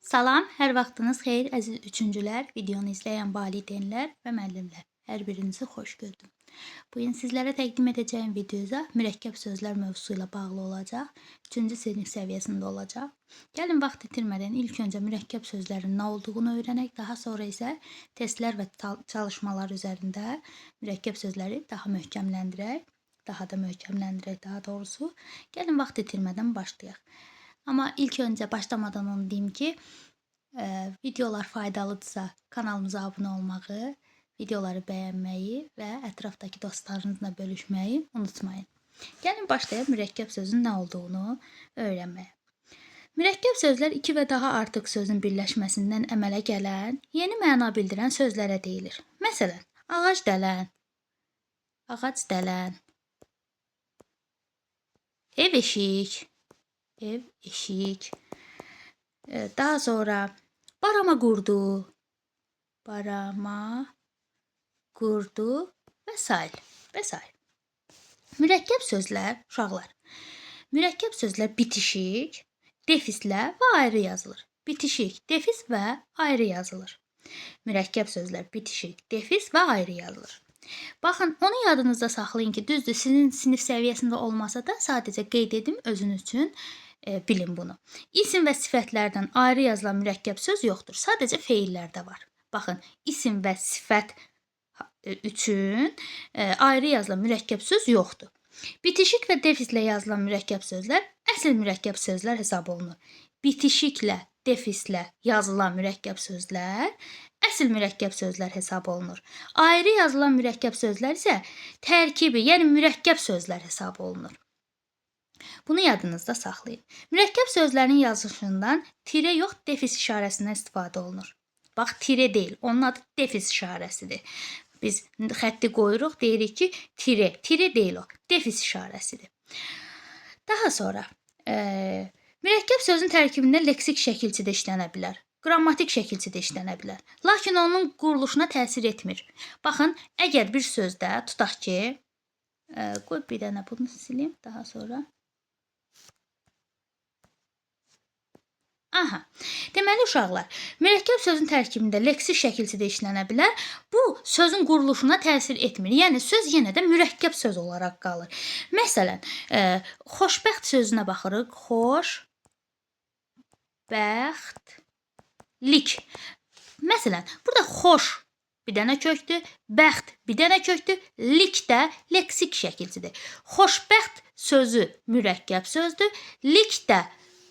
Salam, hər vaxtınız xeyir əziz üçüncülər, videonu izləyən valideynlər və müəllimlər. Hər birinizi xoş gördüm. Bugün sizlərə təqdim edəcəyim video isə mürəkkəb sözlər mövzusu ilə bağlı olacaq. 3-cü sinif səviyyəsində olacaq. Gəlin vaxt itirmədən ilk öncə mürəkkəb sözlərin nə olduğunu öyrənək, daha sonra isə testlər və çalışmalar üzərində mürəkkəb sözləri daha möhkəmləndirək, daha da möhkəmləndirək daha doğrusu. Gəlin vaxt itirmədən başlayaq. Amma ilk öncə başlamadan onu deyim ki, videolar faydalıdırsa kanalımıza abunə olmağı, videoları bəyənməyi və ətrafdakı dostlarınızla bölüşməyi unutmayın. Gəlin başlayaq mürəkkəb sözün nə olduğunu öyrənməyə. Mürəkkəb sözlər iki və daha artıq sözün birləşməsindən əmələ gələn, yeni məna bildirən sözlərə deyilir. Məsələn, ağac dələn, ağac dələn, ev eşik, ev eşik. Daha sonra barama qurdu, barama qurdu və sair və sair. Mürəkkəb sözlər, uşaqlar, mürəkkəb sözlər bitişik, defislə və ayrı yazılır. Bitişik, defis və ayrı yazılır. Mürəkkəb sözlər bitişik, defis və ayrı yazılır. Baxın, onu yadınızda saxlayın ki, düzdür, sizin sinif səviyyəsində olmasa da sadəcə qeyd edim özünüz üçün bilin bunu. İsim və sifətlərdən ayrı yazılan mürəkkəb söz yoxdur. Sadəcə feillərdə var. Baxın, isim və sifət üçün ayrı yazılan mürəkkəb söz yoxdur. Bitişik və defislə yazılan mürəkkəb sözlər əsl mürəkkəb sözlər hesab olunur. Bitişiklə, defislə yazılan mürəkkəb sözlər əsl mürəkkəb sözlər hesab olunur. Ayrı yazılan mürəkkəb sözlər isə tərkibi, yəni mürəkkəb sözlər hesab olunur. Bunu yadınızda saxlayın. Mürəkkəb sözlərin yazılışından tire yox, defis işarəsindən istifadə olunur. Bax, tire deyil, onun adı defis işarəsidir. Biz xətti qoyuruq, deyirik ki, tire, tire deyil o, defis işarəsidir. Daha sonra, mürəkkəb sözün tərkibində leksik şəkilçi də işlənə bilər, qrammatik şəkilçi də işlənə bilər. Lakin onun quruluşuna təsir etmir. Baxın, əgər bir sözdə tutaq ki, qoy bir dənə bunu silim daha sonra. Aha. Deməli uşaqlar, mürəkkəb sözün tərkibində leksik şəkilçi də işlənə bilər. Bu sözün quruluşuna təsir etmir. Yəni söz yenə də mürəkkəb söz olaraq qalır. Məsələn, xoşbəxt sözünə baxırıq. Xoşbəxtlik. Məsələn, burada xoş bir dənə kökdür, bəxt bir dənə kökdür, lik də leksik şəkilçidir. Xoşbəxt sözü mürəkkəb sözdür, lik də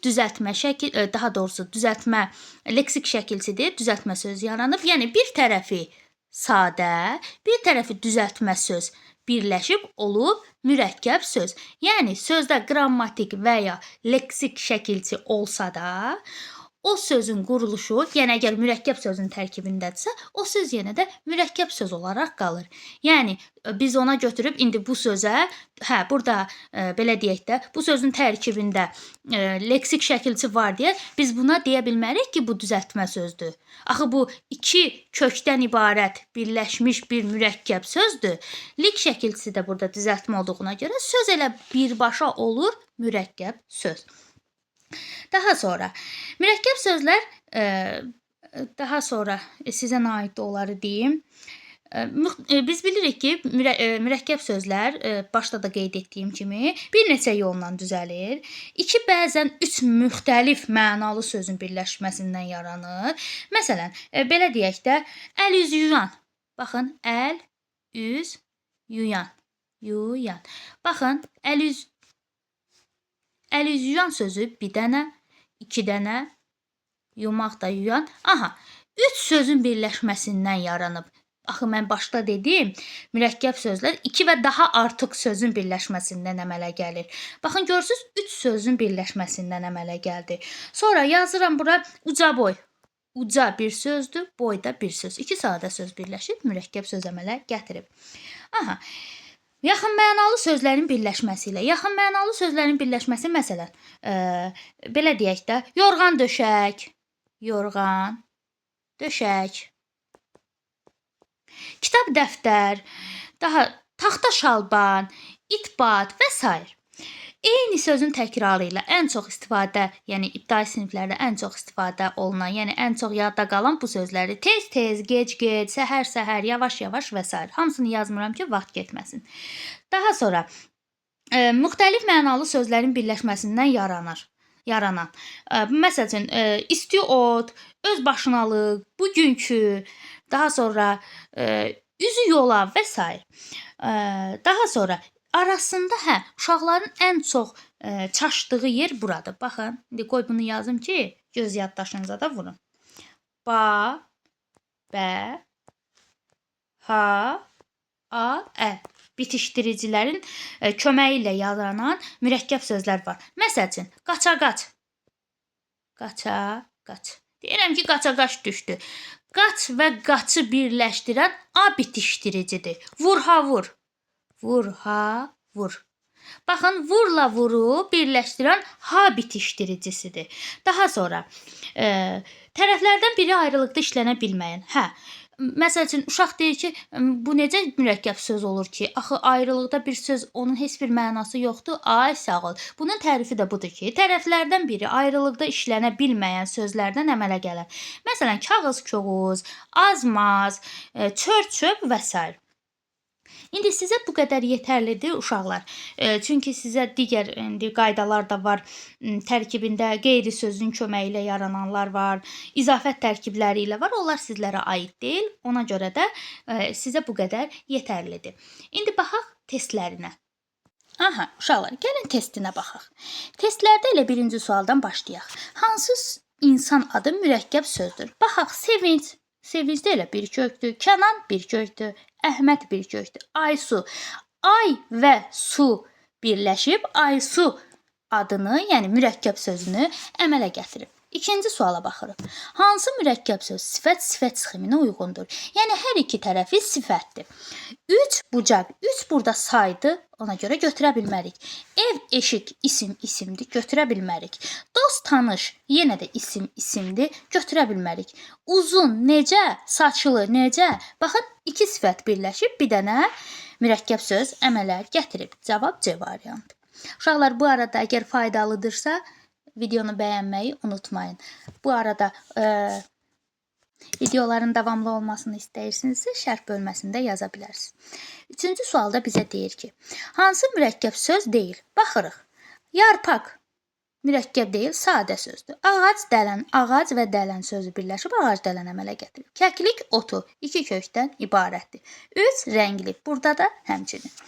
düzəltmə şəkil, daha doğrusu düzəltmə leksik şəkilçidir, düzəltmə söz yaranıb. Yəni bir tərəfi sadə, bir tərəfi düzəltmə söz birləşib olub mürəkkəb söz. Yəni sözdə qrammatik və ya leksik şəkilçi olsa da, o sözün quruluşu, yəni əgər mürəkkəb sözün tərkibindədirsə, o söz yenə də mürəkkəb söz olaraq qalır. Yəni biz ona götürüb indi bu sözə, hə, burada belə deyək də, bu sözün tərkibində leksik şəkilçi var deyə biz buna deyə bilmərik ki, bu düzəltmə sözdür. Axı bu iki kökdən ibarət birləşmiş bir mürəkkəb sözdür. Lik şəkilçisi də burada düzəltmə olduğuna görə söz elə birbaşa olur mürəkkəb söz. Daha sonra mürəkkəb sözlər, daha sonra sizə nə aiddir onları deyim. Biz bilirik ki, mürəkkəb sözlər, başda da qeyd etdiyim kimi bir neçə yolla düzəlir. İki, bəzən üç müxtəlif mənalı sözün birləşməsindən yaranır. Məsələn, belə deyək də, əl üz yuyan. Baxın, əl üz yuyan. Yuyan. Baxın, əl üz yuyan sözü bir dənə, iki dənə, yumaq da yuyan. Aha, üç sözün birləşməsindən yaranıb. Axı mən başda dedim, mürəkkəb sözlər iki və daha artıq sözün birləşməsindən əmələ gəlir. Baxın, görürsüz, üç sözün birləşməsindən əmələ gəldi. Sonra yazıram bura uca boy. Uca bir sözdür, boy da bir söz. İki sadə söz birləşib mürəkkəb söz əmələ gətirib. Aha. Yaxın mənalı sözlərin birləşməsi ilə. Yaxın mənalı sözlərin birləşməsi məsələn, belə deyək də, yorğan döşək, yorğan döşək, kitab dəftər, daha taxta şalban, itbat və sair. Eyni sözün təkrarı ilə ən çox istifadə, yəni ibtidai siniflərdə ən çox istifadə olunan, yəni ən çox yadda qalan bu sözlərdir. Tez-tez, gec-gec, səhər-səhər, yavaş-yavaş və sair. Hamısını yazmıram ki, vaxt getməsin. Daha sonra müxtəlif mənalı sözlərin birləşməsindən yaranan. Məsəl üçün, isti ot, öz başınalıq, bugünkü, daha sonra üzü yola və sair. Daha sonra arasında uşaqların ən çox çaşdığı yer buradır. Baxın, indi qoy bunu yazım ki, göz yaddaşınıza da vurun. Ba, bə, ha, a, ə bitişdiricilərin köməyi ilə yaranan mürəkkəb sözlər var. Məsəl üçün, qaça-qaç. Qaça-qaç. Deyirəm ki, qaça-qaç düşdü. Qaç və qaçı birləşdirən a bitişdiricidir. Vur-ha-vur. Vur-ha-vur. Baxın, vurla vuru birləşdirən ha bitişdiricisidir. Daha sonra tərəflərdən biri ayrılıqda işlənə bilməyən. Hə. Məsəl üçün, uşaq deyir ki, bu necə mürəkkəb söz olur ki, axı ayrılıqda bir söz, onun heç bir mənası yoxdur. Ay, sağ ol. Bunun tərifi də budur ki, tərəflərdən biri ayrılıqda işlənə bilməyən sözlərdən əmələ gələr. Məsələn, kağız, koğuz, azmaz, çör-çöp və sair. İndi sizə bu qədər yetərlidir uşaqlar. Çünki sizə digər indi qaydalar da var. Tərkibində qeyri sözün köməyi ilə yarananlar var, izafət tərkibləri ilə var. Onlar sizlərə aid deyil. Ona görə də sizə bu qədər yetərlidir. İndi baxaq testlərinə. Aha, uşaqlar, gəlin testinə baxaq. Testlərdə elə birinci sualdan başlayaq. Hansı insan adı mürəkkəb sözdür? Baxaq, Sevinc. Sevinc də elə bir kökdür. Kənan bir kökdür. Əhməd bir kökdür. Aysu. Ay və su birləşib Aysu adını, yəni mürəkkəb sözünü əmələ gətirib. İkinci suala baxırıq. Hansı mürəkkəb söz sifət-sifət sxeminə uyğundur? Yəni hər iki tərəfi sifətdir. 3 bucaq, 3 burada saydı, ona görə götürə bilmərik. Ev, eşik, isim, isimdir, götürə bilmərik. Dost, tanış, yenə də isim, isimdir, götürə bilmərik. Uzun, necə, saçlı, necə? Baxın, iki sifət birləşib bir dənə mürəkkəb söz əmələ gətirib. Cavab C variantı. Uşaqlar, bu arada əgər faydalıdırsa, videonu bəyənməyi unutmayın. Bu arada videoların davamlı olmasını istəyirsinizsə, şərh bölməsində yaza bilərsiniz. Üçüncü sualda bizə deyir ki, hansı mürəkkəb söz deyil? Baxırıq. Yarpaq mürəkkəb deyil, sadə sözdür. Ağac, dələn, ağac və dələn sözü birləşib ağac dələn əmələ gətirib. Kəklik otu iki kökdən ibarətdir. 3 rəngli. Burada da həmçinin.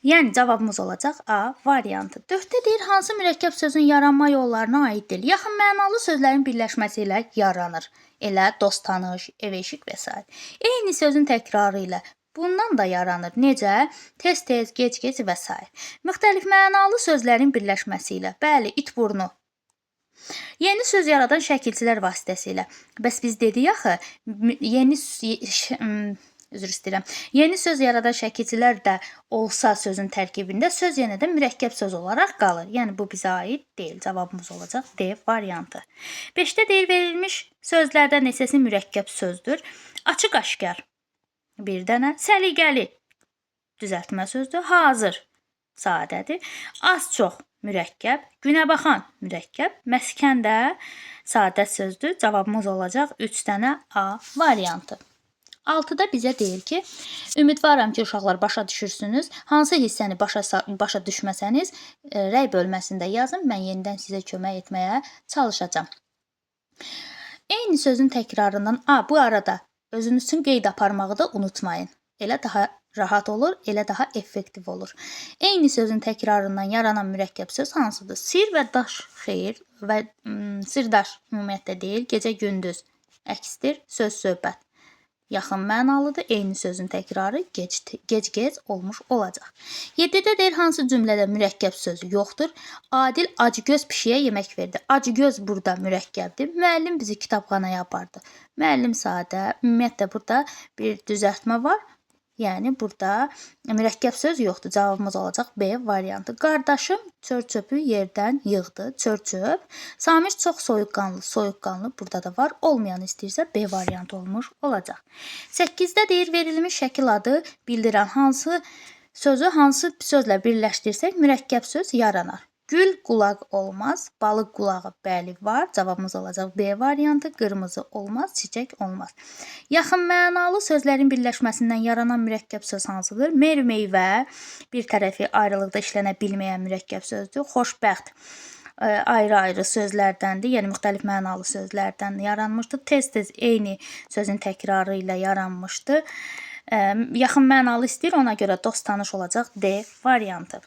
Yəni cavabımız olacaq A variantı. 4-də deyir, hansı mürəkkəb sözün yaranma yollarına aid deyil? Yaxın mənalı sözlərin birləşməsi ilə yaranır. Elə dost, tanış, ev, eşik və sair. Eyni sözün təkrarı ilə bundan da yaranır. Necə? Tez-tez, gec-gec və sair. Müxtəlif mənalı sözlərin birləşməsi ilə. Bəli, it burnu. Yeni söz yaradan şəkilçilər vasitəsilə. Bəs biz dedik axı, yeni üzr istəyirəm. Yeni söz yaradan şəkilçilər də olsa sözün tərkibində söz yenə də mürəkkəb söz olaraq qalır. Yəni bu bizə aid deyil. Cavabımız olacaq D variantı. 5-də deyir, verilmiş sözlərdən neçəsi mürəkkəb sözdür? Açıq-aşkar bir dənə, səliqəli düzəltmə sözdür, hazır sadədir, az-çox mürəkkəb, günəbaxan mürəkkəb, məskən də sadə sözdür. Cavabımız olacaq 3 dənə A variantı. 6-da bizə deyir ki, ümidvaram ki, uşaqlar başa düşürsünüz. Hansı hissəni başa düşməsəniz, rəy bölməsində yazın. Mən yenidən sizə kömək etməyə çalışacağam. Eyni sözün təkrarından, bu arada özünüz üçün qeyd aparmağı da unutmayın. Elə daha rahat olur, elə daha effektiv olur. Eyni sözün təkrarından yaranan mürəkkəb söz hansıdır? Sir və daş xeyir və sirdaş ümumiyyətlə deyil, gecə gündüz əksdir, söz söhbət. Yaxın mənalıdır. Eyni sözün təkrarı gec-gec olmuş olacaq. 7-də deyir, hansı cümlədə mürəkkəb söz yoxdur? Adil acgöz pişiyə yemək verdi. Acgöz burada mürəkkəbdir. Müəllim bizi kitabxanaya apardı. Müəllim sadə. Ümumiyyətlə burada bir düzəltmə var. Yəni burada mürəkkəb söz yoxdur. Cavabımız olacaq B variantı. Qardaşım çör-çöpü yerdən yığdı. Çör-çöp. Samir çox soyuqqanlı. Soyuqqanlı burada da var. Olmayan istəyirsə B variantı olmuş olacaq. 8-də deyir, verilmiş şəkil adı bildirən hansı Sözü hansı sözlə birləşdirsək mürəkkəb söz yaranar. Gül qulaq olmaz, balıq qulağı bəli var. Cavabımız olacaq B variantı. Qırmızı olmaz, çiçək olmaz. Yaxın mənalı sözlərin birləşməsindən yaranan mürəkkəb söz hansıdır? Mer meyvə bir tərəfi ayrılıqda işlənə bilməyən mürəkkəb sözdür. Xoşbəxt ayrı-ayrı sözlərdəndir, yəni müxtəlif mənalı sözlərdən yaranmışdır. Tez-tez eyni sözün təkrarı ilə yaranmışdır. Yaxın mənalı istəyir, ona görə dost tanış olacaq D variantı.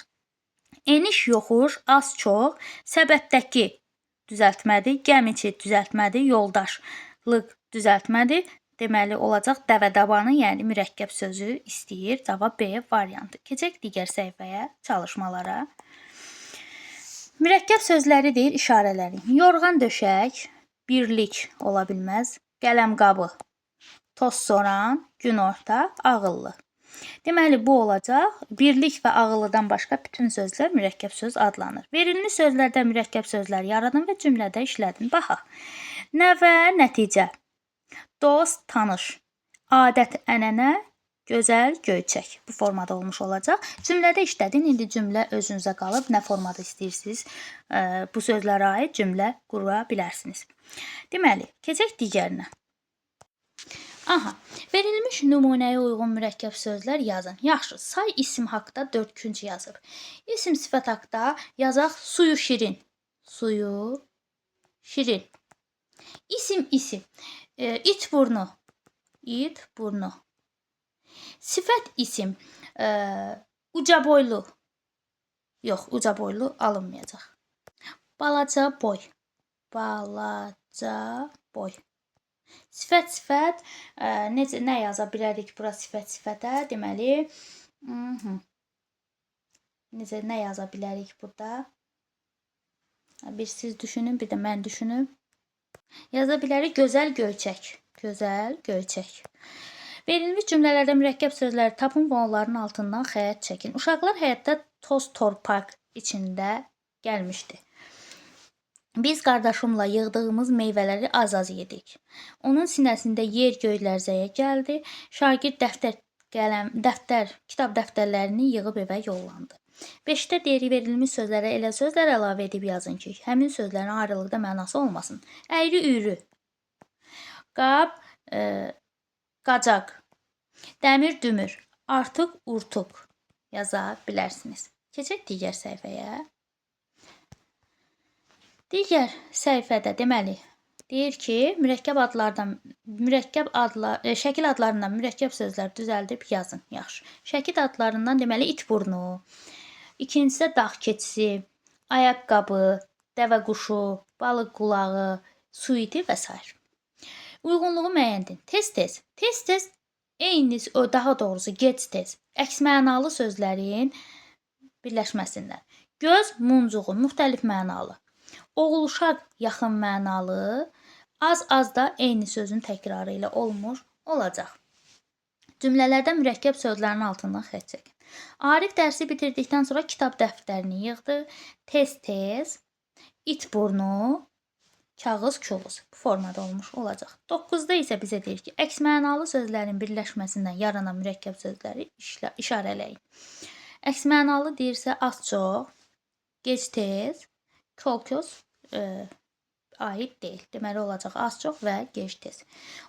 Eniş yoxuş, az-çox, səbətdəki düzəltmədir, gəmiçi düzəltmədir, yoldaşlıq düzəltmədir. Deməli olacaq dəvə dabanı, yəni mürəkkəb sözü istəyir. Cavab B variantı. Keçək digər səhifəyə, çalışmalara. Mürəkkəb sözləri deyir işarələrin. Yorğan döşək, birlik ola bilməz, qələm qabı, toz soran, günorta, ağıllı. Deməli bu olacaq. Birlik və ağıllıdan başqa bütün sözlər mürəkkəb söz adlanır. Verilmiş sözlərdən mürəkkəb sözlər yaradın və cümlədə işlədin. Baxaq. Nəvə, nəticə. Dost, tanış. Adət, ənənə, gözəl, göyçək. Bu formada olmuş olacaq. Cümlədə işlədin. İndi cümlə özünüzə qalıb. Nə formada istəyirsiniz, bu sözlərə aid cümlə qura bilərsiniz. Deməli, keçək digərinə. Aha, verilmiş nümunəyə uyğun mürəkkəb sözlər yazın. Yaxşı, say isim haqda 4 künc yazıb. İsim sifət haqda yazaq suyu şirin. Suyu şirin. İsim isim. İt burnu. İt burnu. Sifət isim. Uca boylu. Yox, uca boylu alınmayacaq. Balaca boy. Balaca boy. Sifət sifət necə nə yaza bilərik bura sifət sifətə? Deməli, necə nə yaza bilərik burada? Bir siz düşünün, bir də mən düşünüm. Yaza bilərik gözəl göyçək. Gözəl göyçək. Verilmiş cümlələrdə mürəkkəb sözləri tapın və onların altından xətt çəkin. Uşaqlar həyətdə toz torpaq içində gəlmişdi. Biz qardaşımla yığdığımız meyvələri az-az yedik. Onun sinəsində yer göy lərzəyə gəldi. Şagird dəftər, qələm, dəftər, kitab dəftərlərini yığıb evə yollandı. 5-də deyir verilmiş sözlərə elə sözlər əlavə edib yazın ki, həmin sözlərin ayrılıqda mənası olmasın. Əyri üyrü, qab, qacaq, dəmir dümür, artıq urtuq yaza bilərsiniz. Keçək digər səhifəyə. Digər səhifədə deməli deyir ki, mürəkkəb adlardan, mürəkkəb adlar, şəkil adlarından mürəkkəb sözlər düzəldib yazın. Yaxşı. Şəkil adlarından deməli it burnu, ikincisi də dağ keçisi, ayaqqabı, dəvə quşu, balıq qulağı, su iti və sair. Uyğunluğu müəyyən edin. Tez-tez, tez-tez eyni, daha doğrusu gec-tez əks mənalı sözlərin birləşməsindən. Göz muncuğu müxtəlif mənalı. Oğul uşaq yaxın mənalı, az-az da eyni sözün təkrarı ilə olmuş olacaq. Cümlələrdə mürəkkəb sözlərin altından xətt çəkin. Arif dərsi bitirdikdən sonra kitab dəftərini yığdı. Tez-tez, it burnu, kağız kağız bu formada olmuş olacaq. 9-da isə bizə deyir ki, əks mənalı sözlərin birləşməsindən yaranan mürəkkəb sözləri işarələyin. Əks mənalı deyirsə az-çox, gec-tez, kol-kos aid deyil. Deməli olacaq az-çox və gec-tez.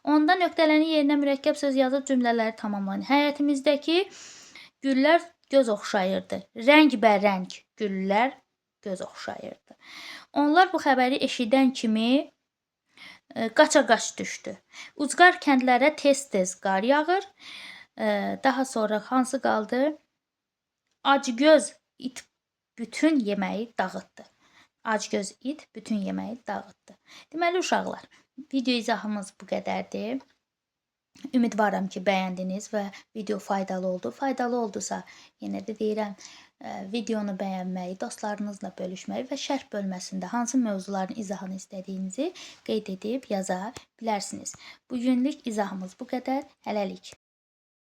Onda nöqtələrin yerinə mürəkkəb söz yazıb cümlələri tamamlayın. Həyətimizdəki güllər göz oxşayırdı. Rəngbərəng güllər göz oxşayırdı. Onlar bu xəbəri eşidən kimi qaça-qaç düşdü. Ucqar kəndlərə tez-tez qar yağır. Daha sonra hansı qaldı? Acgöz it bütün yeməyi dağıtdı. Acgöz it bütün yeməyi dağıtdı. Deməli uşaqlar, video izahımız bu qədərdir. Ümidvaram ki, bəyəndiniz və video faydalı oldu. Faydalı oldusa, yenə də deyirəm, videonu bəyənməyi, dostlarınızla bölüşməyi və şərh bölməsində hansı mövzuların izahını istədiyinizi qeyd edib yaza bilərsiniz. Bugünlük izahımız bu qədər. Hələlik.